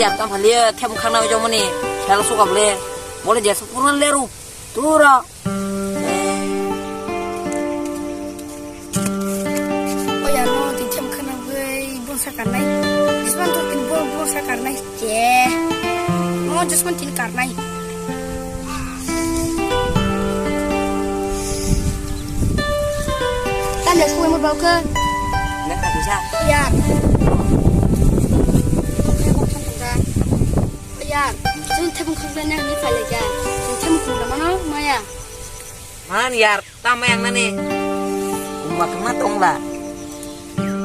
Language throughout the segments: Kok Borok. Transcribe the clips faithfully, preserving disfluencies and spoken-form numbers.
Tam phaliya them khangna jomoni. Hel suka ble. Bole jesu purna leru. Tura. O ya no, tin them khangna bai bun sa karnai. Jisman to tin bun, bun sa karnai. Che. No, jisman tin karnai. Tam le sui mo bau ke. Nang ka bisa. Ya. Ya. Sun thebung khang na ni pale ja. Sun thebung khang na mano maya. Man yar, tamo yang nani. Kuma kena tong la.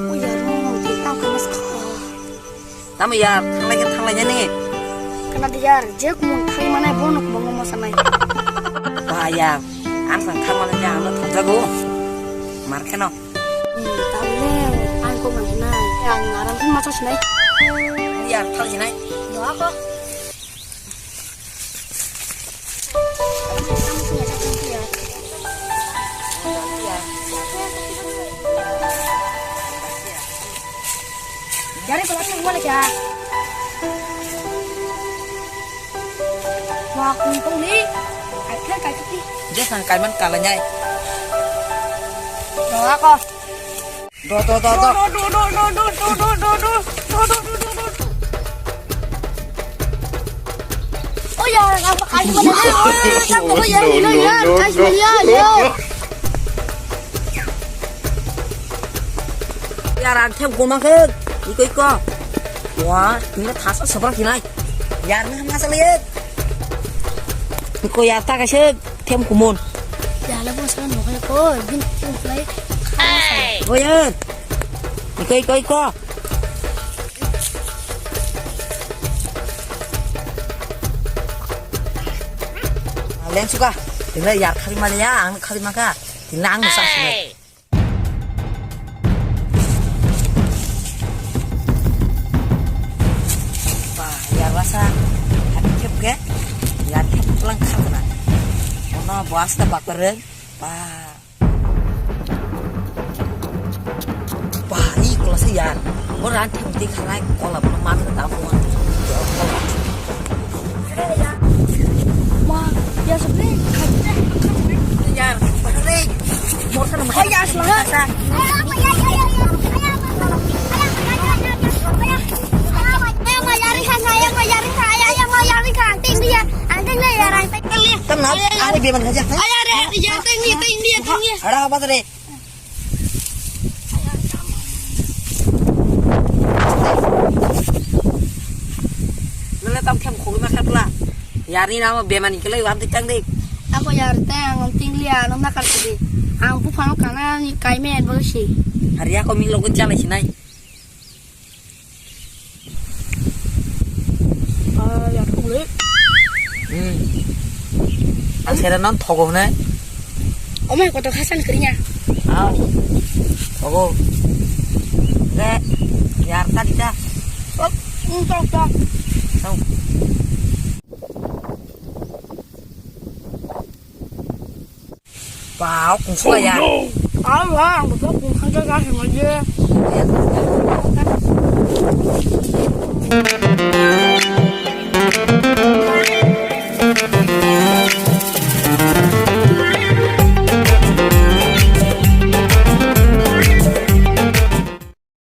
O ya no, tin tam khang na sa. Tamo yar, thanglai khe thanglai nani. Kana de yar, je kumun thai manai bono kumun mo sanai. Ba yar, ang sang thang manai ja, ang thang jago. Mar kheno. Hmm, tabule, ang ko manai nai. Ang aram pun macha sinai. Yar, thang sinai. Doa ko. Jari ko lati mana kya? Wa kung kung ni. Kai kai kai kai. Dia sang kai man kala nyai. Doa ko. Do, do, do, do. Oh ya, apa kali mana? Oh ya, kamu ya, ya, ya, ya, ya. Yar, ang them goma khe, iko, iko. Wah, ini thasa sabra kinai. Yar, ni hamna sale. Iko yar ta kaise. Them kumun. Yala bo sa no ko, bin tin play. Oye. Iko, iko, iko. Leng suka. Tinggal yar khali mali ya, ang khali maka. Tinggal ang sa sini. Ba, yar basa, hati khep ke, yar khep pulang khang kena. Ono boas ta bakar, ba. Ba, i kola se yar. Ora ante mesti khalai kola bono man ta buan. Ma, ya sebenarnya. Yar, sebenarnya. Morsa nama. Oh, ya, semangat. Tam na, ang beman haja. Ay, ay, ay, ay, tengni, tengni, tengni. Ada apa tadi? Nole tam khem khogwi ma khatla. Yarni namo bemani kelai wam tik tang dik. Ako yar te ang tinglia no nakar sidi. Ang buphang kana ni kaime bo si. Hari ako mi logo jalai sinai. Ah, ya, kulit. Hmm. Ang sera non thogo hne. Omai kotor hasan krinya. Au. Thogo. Re, yar ta dita. Oh, hmm, tok, tok. Tau. Wow, kung fu ya. Aw, wow, ang betul kung fu jaga sih aja.